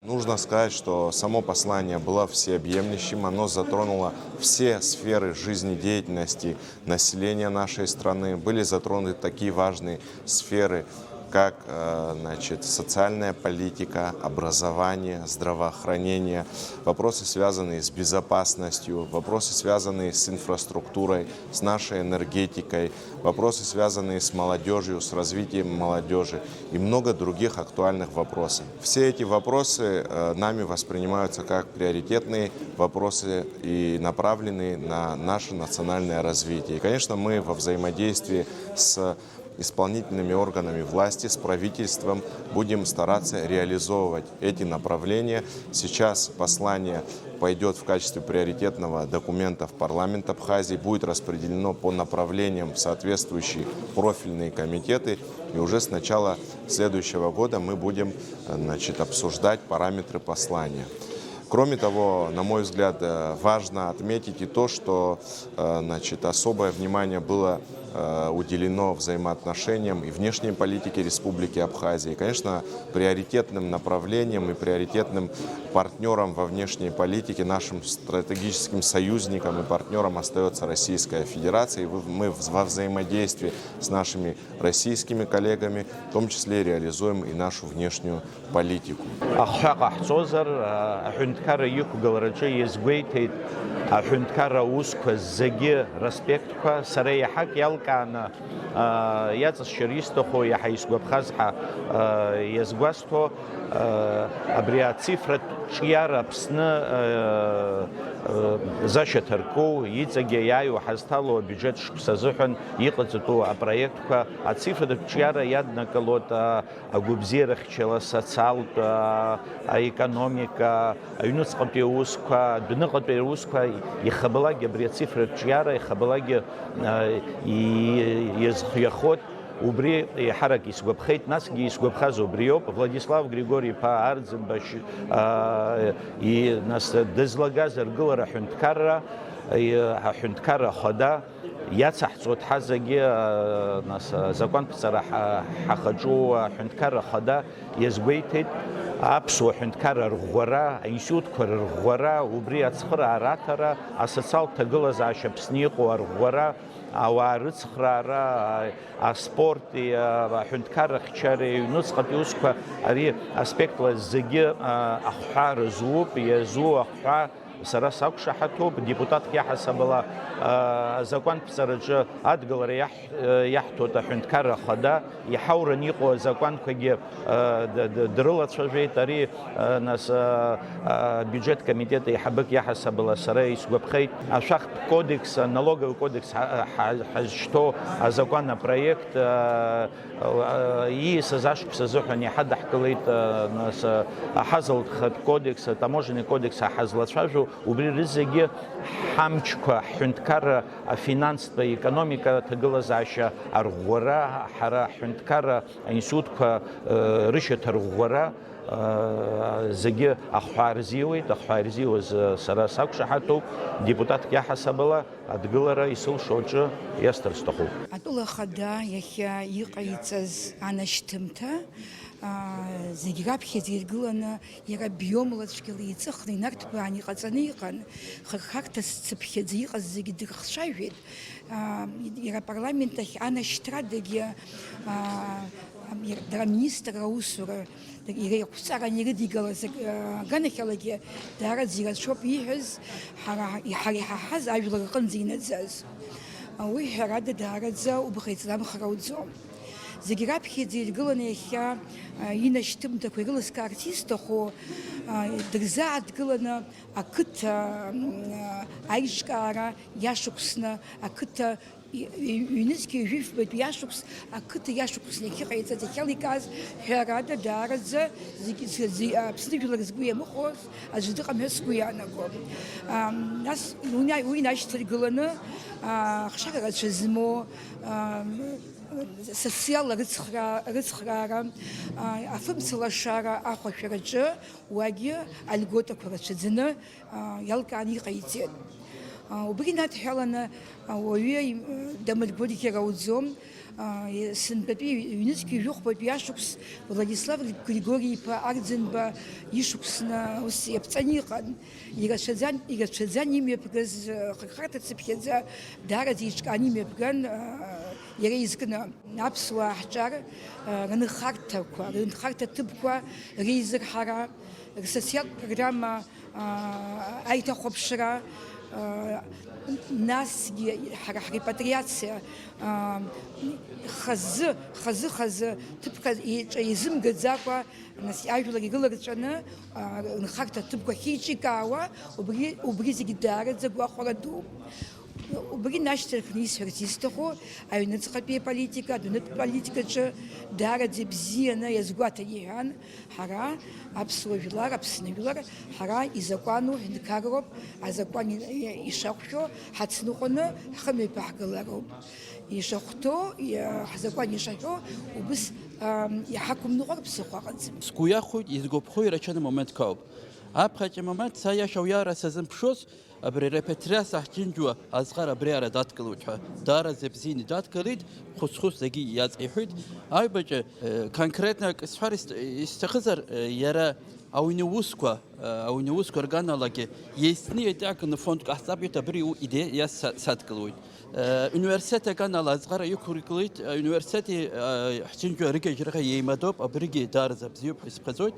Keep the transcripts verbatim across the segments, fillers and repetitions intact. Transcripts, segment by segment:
Нужно сказать, что само послание было всеобъемлющим, оно затронуло все сферы жизнедеятельности населения нашей страны. Были затронуты такие важные сферы, как э, значит, социальная политика, образование, здравоохранение, вопросы, связанные с безопасностью, вопросы, связанные с инфраструктурой, с нашей энергетикой, вопросы, связанные с молодежью, с развитием молодежи и много других актуальных вопросов. Все эти вопросы э, нами воспринимаются как приоритетные вопросы и направленные на наше национальное развитие. И, конечно, мы во взаимодействии с исполнительными органами власти, с правительством будем стараться реализовывать эти направления. Сейчас послание пойдет в качестве приоритетного документа в парламент Абхазии, будет распределено по направлениям в соответствующие профильные комитеты, и уже с начала следующего года мы будем э, значит, обсуждать параметры послания. Кроме того, на мой взгляд, э, важно отметить и то, что э, значит, особое внимание было э, уделено взаимоотношениям и внешней политике Республики Абхазия. И, конечно, приоритетным направлением и приоритетным партнером во внешней политике, нашим стратегическим союзником и партнером остается Российская Федерация. И мы во взаимодействии с нашими российскими коллегами в том числе реализуем и нашу внешнюю политику. Ахҳәа ҟаҳҵозар, аҳәынҭқарра иқәгылараҿы иазгәеиҭеит аҳәынҭқарра аусқәа зегьы роспектқәа, сара иаҳак иалкааны иаҵасшьыр исҭаху, иаҳа исгәаԥхаз ҳәа иазгәасҭо, абри ацифратә ҿиара Аԥсны зашьа ҭарку, иҵегьы иааиуа ҳазҭало абиуџьет шықәс азыҳәан иҟаҵатәу апроектқәа ацифратә ҿиара иаднакылоит. Агәабзиарахьчара, асоциалтә, аекономика, аҩнуҵҟатәи аусқәа, адәныҟатәи аусқәа, иахьабалак абри ацифратә ҿиара, иахьабалак иазхиахоит. Убри еиҳарак исгәаԥхеит, насгьы исгәаԥхаз убриоуп. Владислав Григори-иԥа Арӡынба, нас дызлагаз аргылара аҳәынҭқарра, аҳәынҭқарра ахада, иацаҳҵоит ҳазегьы, нас, азакәанԥҵара ҳа-, ҳахаҿу аҳәынҭқарра ахада иазгәеиҭеит, аԥсуа ҳәынҭқарра арӷәӷәара, аинститутқәа рырӷәӷәара, убри ацхыраара аҭара, асоциалтә ҭагылазаашьа Аԥсны иҟоу арӷәӷәара, ауаа рыцхраара, а-, аспорти, а-, аҳәынҭқарра ахьчареи, аҩнуҵҟатәи усқәа, ари аспектла зегьы, а-, ахҳәаа рызуп, иазу ахҳәаа Сара сақәшаҳаҭуп, депутатк иаҳасабала, а, азакәанԥҵараҿы адгылара иаҳ-, а, иаҳҭоит аҳәынҭқарра ахада, иҳаураны иҟоу азакәанқәагьы, а, д-, д-, дрылацәажәеит, ари, а, нас, а, а, абиуџьет комитет аиҳабык иаҳасабала сара исгәаԥхеит, ашәахтә кодекс, аналоговый кодекс ҳа-, ҳа-, ҳазшьҭоу азакәан апроект, а, Ииасыз ашықәс азыҳәан иҳадаҳкылеит, нас, аҳазалҭхатә кодекс, атаможенный кодекс ҳазлацәажәо, убри рызегьы ҳамчқәа, ҳҳәынҭқарра афинанстә, аекономика аҭагылазаашьа арӷәӷәара, ҳара ҳҳәынҭқарра аинститутқәа, рышьаҭа рӷәӷәара, зегьы ахҳәаа рзиуеит, ахҳәаа ирзиуаз сара сақәшаҳаҭуп, депутатк иаҳасабала. Адгылара исылшо аҿы иасҭар сҭахуп. Атәыла ахада иахьа иҟаиҵаз анашьҭымҭа, аа, зегь раԥхьаӡа иргыланы, иара биомла цәгьала еиҵыхны инарҭбааны иҟаҵаны иҟан, хырхарҭас цыԥхьаӡа иҟаз зегьы дырхцәажәеит. Аа, иара апарламент ахь анашьҭрадагьы, аа, иара, дара аминистр аусура Иара иақәҵаран ирыдигалаз ак-, аганахьалагьы даараӡа ирацәоуп ииҳәаз, ҳара, ҳара иҳаҳаз ажәлар рҟынӡа инаӡаз. Уи, ҳәарада, даараӡа убӷа иҵламхар ауӡом. Зегь раԥхьаӡа иргыланы иахьа, а, инашьҭымҭақәа ирылыскаарц исҭаху, а, дырзааҭгыланы ақыҭа, м, а, аиҿкаара иашықәсны, ақыҭа И-, и-, ҩнызқьи ҩажәи жәбатәи ашықәс, ақыҭа иашықәсны иахьыҟаиҵаз, иахьаликааз, ҳәарада, даараӡа зегь, з-, зи-, Аԥсны жәлар згәы иамыхәоз аӡәы дыҟам ҳәа сгәы иаанагом. Ам, нас уи на-, уи нашьҭаргыланы, а, ахшара рацәа змоу, ам, социалла рыцхра-, рыцхраара, а, афымца лашара ахәашәараҿы уагьы алиготақәа рацәаӡаны, а, иалкааны иҟаиҵеит. А, убри инадҳәаланы, а, ауаҩы им-, дамыргәырӷьар ауӡом, Сынтәатәи ҩнызқьи жәохәбатәи ашықәс Владислав Григори-иԥа Арӡынба ишықәсны ус иаԥҵаны иҟан. Ирацәаӡан, ирацәаӡан имҩаԥгаз, ахырхарҭа цыԥхьаӡа даараӡа еиҿкааны имҩаԥган, иара изкны. Аԥсуаа ҳҿар рынхарҭақәа, рынхарҭа ҭыԥқәа реизырҳара, рсоциалтә программа аиҭахәаԥшра, насгьы ҳара ҳрепатриациа хазы, хазы-хазы ҭыԥк еиҿа изымгаӡакәа, нас ажәлар ирыларҵәаны, нхарҭа ҭыԥқәа ахьеиҿикаауа, убри, убри зегьы даараӡа гәахәара дууп. Убри нашьҭарххны исҳәарц исҭаху, аҩныҵҟатәи аполитика, адунеитә политикаҿы даараӡа ибзианы иазгәаҭан иҳәан, ҳара аԥсуа жәлар, Аԥсны жәлар, ҳара изакәану ҳнкароуп, азакәан ишақәшәо ҳацныҟәаны ҳхы мҩаԥаҳгалароуп. Ишахәҭоу, ҳзакәан ишаҳәо, убыс иҳақәымныҟәар ԥсыхәа ыҟаӡам. Сгәы иахәоит, изгәаԥхо ирацәаны моментк ауп. Аԥхьатәи момент са иаша уиара сазымԥшуаз, абри репатриациа ҳџьынџьуа азҵаара абри ара дадкылоит ҳәа, даараӡа бзианы дадкылеит, хәыц-хәыц зегьы иаҵеиҳәеит. Аҩбаҿы, э, конкретно акы сҳәар ис-, исҭахызар, э, иара ауаҩы иусқәа, э, ауаҩы иусқәа рганалагьы еицны иаҿакны фондк ҟаҳҵап иҳәеит, абри у-, идеиа са-, садкылоит. Э, университет аганала азҵаара иқәыргылеит, э, университети, э, ҳџьынџьуа рыгьежьраҟа еимадоуп, абригьы даараӡа бзиоуп ҳәа исыԥхьаӡоит.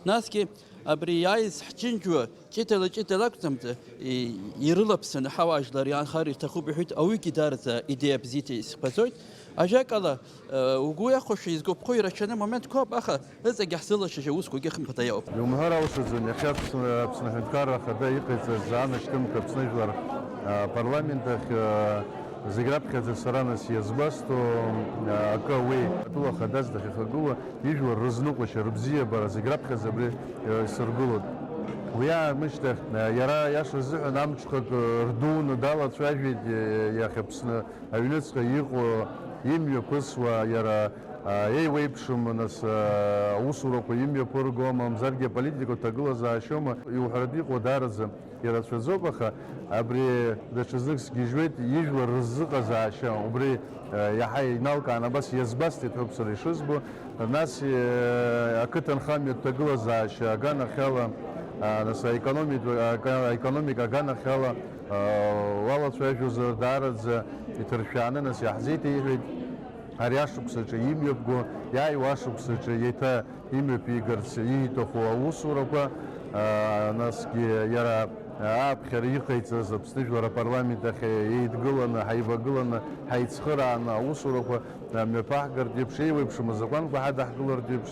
Насгьы абри иааиз ҳџьынџьуа ҷыдала-ҷыдала акәӡамҵан, и-, ирылаԥсаны ҳауаажәлар иаанхар иҭахуп иҳәеит, ауигьы даараӡа идеиа бзиа исыԥхьаӡоит. Ажәакала, э, угәы иахәошәа изгәаԥхо ирацәаны моментқәоуп, аха ыҵегь иаҳзылашьыжьуа аусқәагьы хымԥада иоуп. Иумҳәар алшаӡом, иахьа Аԥсны, Аԥсны аҳәынҭқарра Ахада иҟаиҵаз анашьҭымҭа Аԥсны Жәлар, а, парламент ахь, а, зегь раԥхьаӡа сара нас иазгәасҭо, а, акы ауеи. Атәыла Ахадас дахьахагылоу ижәлар рызныҟәашьа, рыбзиабара зегь раԥхьаӡа абри, а, исыргылоит. Уи аамышьҭахь, а, иара иаша азыҳәан амҽхак, а, рдуны далацәажәеит, а, иахьа Аԥсны аҩныҵҟа иҟоу, имҩаԥысуа, иара, а, еиуеиԥшым, нас, а, аусурақәа имҩаԥырго, мамзаргьы аполитикатә ҭагылазаашьоума, иуҳәартә иҟоу даараӡа ирацәаӡоуп, аха абри даҽазнык сгьежьуеит, ижәлар рызыҟазаашьа, убри, а, иаҳа иналкаан, абас иазгәасҭеит ҳәоуп сара ишызбо, нас, э, ақыҭанхамҩатә ҭагылазаашьа аганахьала, а, нас аекономик-, ака-, аекономика аганахьала, уалацәажәозар, даараӡа иҭыршәааны нас иаҳзеиҭеиҳәеит. Ари ашықәсаҿы имҩаԥго, иааиуа ашықәсаҿы еиҭа имҩаԥигарц ииҭаху аусурақәа, насгьы иара ааԥхьара иҟаиҵаз Аԥсны Жәлар апарламент ахь еидгыланы, ҳаивагыланы, ҳаицхырааны аусурақәа мҩаԥаҳгартә еиԥш, еиуеиԥшым азакәанқәа ҳадаҳкылартә еиԥш,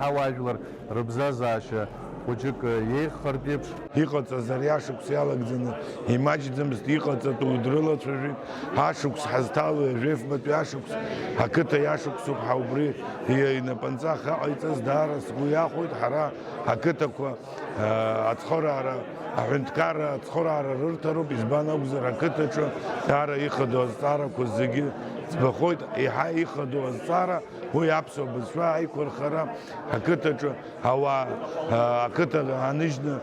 ҳауаажәлар рыбзазаашьа хәыҷык еиӷьхартә еиԥш. Иҟаҵаз ари ашықәс иалагӡаны имаҷӡамызт, иҟаҵатәу дрылацәажәеит. Ашықәс ҳазҭало ҩажәеи фбатәи ашықәс, ақыҭа иашықәсуп ҳәа убри инапынҵа ахьыҟаиҵаз даара сгәы иахәоит. Ҳара ақыҭақәа Ацхыраара, аҳәынҭқарра ацхыраара рырҭароуп, избан акәзар, ақыҭаҿы даара ихадоу азҵаарақәа зегьы ӡбахоит, еиҳа ихадоу азҵаара, уи аԥсуа бызшәа аиқәырхара, ақыҭаҿы ауаа, ақыҭа ааныжьны,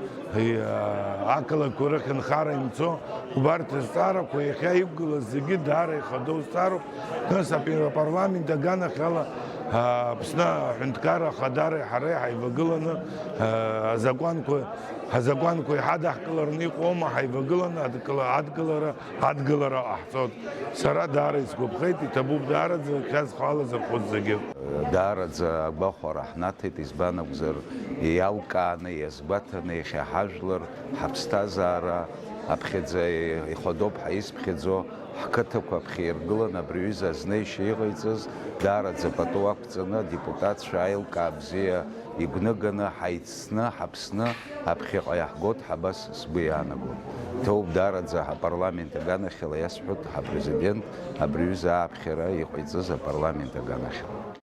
ақалақьқәа рыхь нхара имцо, убарҭ азҵаарақәа иахьа иқәгылаз зегьы даара ихадоу зҵаароуп. Нас апарламент аганахьала, а, Аԥсны аҳәынҭқарра ахадареи ҳареи ҳаивагыланы, а, азакәанқәа, азакәанқәа иҳадаҳкылараны иҟоума, ҳаивагыланы адкыла-, адгылара, адгылара ҟаҳҵоит. Сара даара исгәаԥхеит, иҭабуп даараӡа, иахьа зхала зырхәыз зегьы. Даараӡа агәахәара ҳнаҭеит, избан акәзар, иалкааны, иазгәаҭаны, иахьа ҳажәлар, ҳаԥсҭазаара, аԥхьаӡа ихадоуп ҳәа изԥхьаӡо, ҳқыҭақәа аԥхьа иргыланы абри аҩыза азнеишьа иҟаиҵаз, даараӡа пату ақәҵаны, адепутатцәа аилкаа бзиа игәныганы, ҳаицны, ҳаԥсны, аԥхьаҟа иаҳгоит ҳәа абас сгәы иаанаго. Ҭоуп даараӡа ҳапарламент аганахьала, иасҳәоит, ҳапрезидент абри аҩыза ааԥхьара иҟаиҵаз апарламент аганахьала.